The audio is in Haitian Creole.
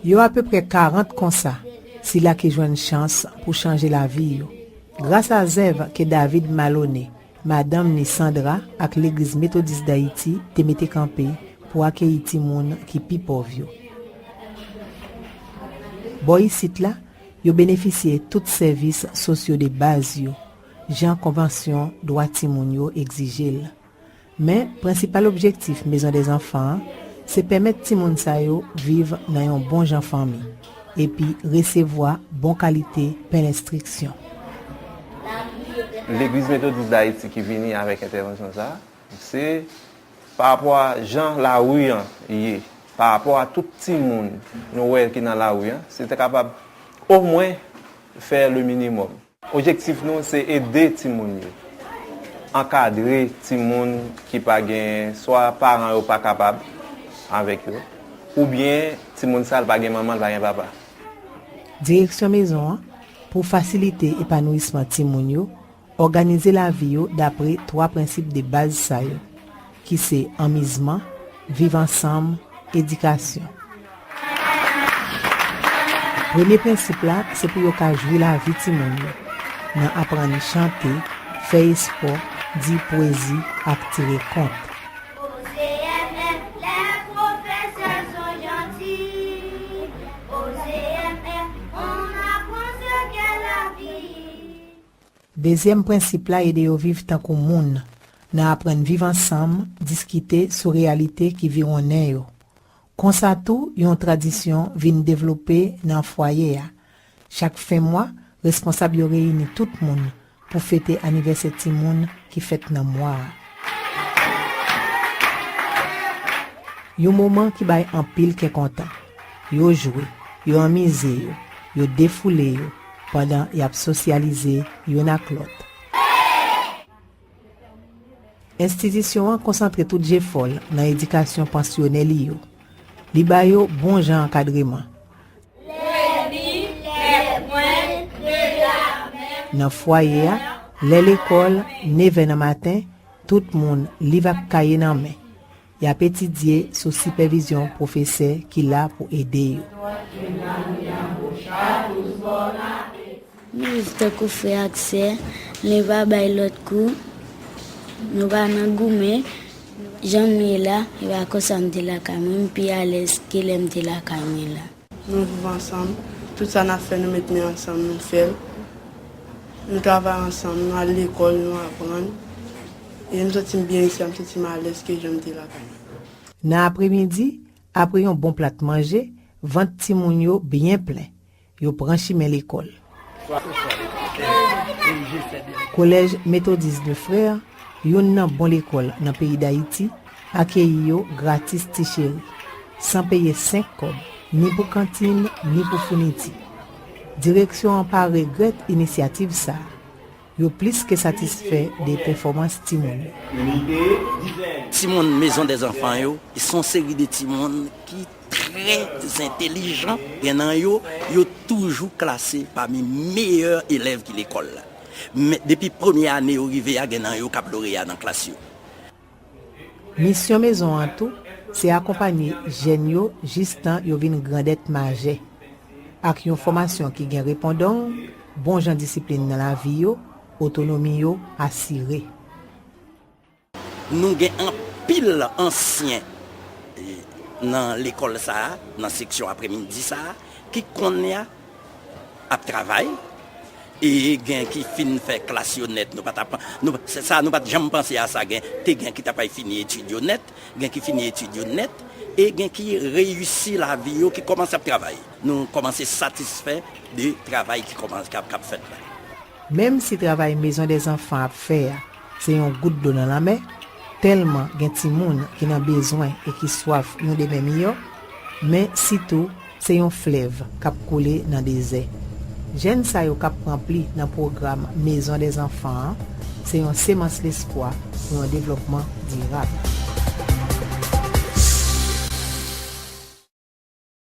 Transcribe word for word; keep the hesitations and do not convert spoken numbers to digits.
Yo apeprè karant konsa, sila ki jwenn chans pou chanje lavi yo. Gras a zèv ke David Maloney, madanm ni Sandra ak Legliz Metodis Dayiti te mete kanpe pou akeyi timoun ki pi pòv yo. Bò isit la, yo benefisye tout sèvis sosyo de baz yo, jan konvansyon dwa timoun yo egzije l. Men, prensipal objektif Maison des Enfants an, se pèmèt timoun sa yo viv nan yon bon jan fanmi, epi resevwa bon kalite pen enstriksyon. Legliz Metodis Dayiti ki vini avèk entèvansyon sa a, se pa rapò a jan lari an ye, pa rapò a tout timoun nou wè ki nan lari an, se te kapab omwen fè le minimòm. Objektif nou se ede timoun yo, ankadre timoun ki pa gen, swa paran yo pa kapab avèk yo, oubyen timoun sa l pa gen manman, l pa gen papa. Direksyon mezon an, pou fasilite epanouisman timoun yo, òganize lavi yo dapre twa prensip de baz sa yo, ki se anmizman, viv ansanm, edikasyon. Premye prensip la, se pou yo ka jwi lavi timoun yo, nan aprann chante, fè espò, di pwezi ak tire kont. Dezyèm prensip la ede yo viv tankou moun, nan aprann viv ansanm, diskite sou reyalite ki viwonnen yo. Konsa tou, yon tradisyon vin devlope nan fwaye a. Chak fen mwa, responsab yo reyini tout moun pou fete anivèsè timoun ki fèt nan mwa a. Yon moman ki bay anpil kè kontan. Yo jwe, yo anmize yo, yo defoule yo, pandan y ap sosyalize youn ak lòt. Enstitisyon an konsantre tout jefò l nan edikasyon pansyone li yo. Li ba yo bon jan ankadreman. Nan fwaye a, lè lekòl, nevè nan maten, tout moun, liv ak kaye nan men. Y ap etidye sou sipèvizyon pwofesè ki la pou ede yo. Nou viv tankou frè ak sè, nou pa bay lòt kou, nou pa nan goumen. Jan nou ye la, e pa konsa m te lakay mwen, m pi alèz ke lè m te lakay mwen la. Nou viv ansanm, tout sa n ap fè nou met men ansanm nou fè l. Nou travay ansanm, nou al lekòl, nou aprann. E m santi m byen isi a, m santi m alèz ke jan m te lakay mwen. Nan apremidi, apre yon bon plat manje, vant timoun yo byen plen. Yo pran chimen lekòl. Kolèj Metodis de Frè, youn nan bon lekòl nan peyi Dayiti, akeyi yo gratis ti cheri, san peye senk kòb, ni pou kantin, ni pou founiti. Direksyon an pa regrèt inisyativ sa a. Yo plis ke satisfè de pèfòmans timoun yo. Timoun Maison des Enfants yo, se yon seri de timoun ki trè entelijan. Gen nan yo, yo toujou klase pami meyè elèv ki lekòl la. Men, depi premye ane yo rive a, gen nan yo k ap loreya nan klas yo. Misyon mezon an tou, se akonpanye jèn yo jistan yo vin grandèt majè, ak yon fòmasyon ki gen repondong, bon jan disiplin nan lavi yo, otonomi yo asire. Nou gen anpil ansyen nan lekòl sa a, nan seksyon apremidi sa a, ki kounye a ap travay, e gen ki fin fè klas yo nèt, nou pa t ap, nou, sa nou pa t janm panse a sa, gen, te gen ki t ap fini etid yo nèt, gen ki fini etid yo nèt, e gen ki reyisi lavi yo, ki kòmanse ap travay. Nou kòmanse satisfè de travay ki kòmanse, k ap, k ap fèt la. Menm si travay Maison des Enfants ap fè a, se yon gout dlo nan lanmè, tèlman gen timoun ki nan bezwen e ki swaf yon demen miyò, men sitou se yon flèv k ap koule nan dezè. Jèn sa yo k ap pran pli nan pwogram Maison des Enfants an, se yon semans lespwa pou yon devlòpman dirab.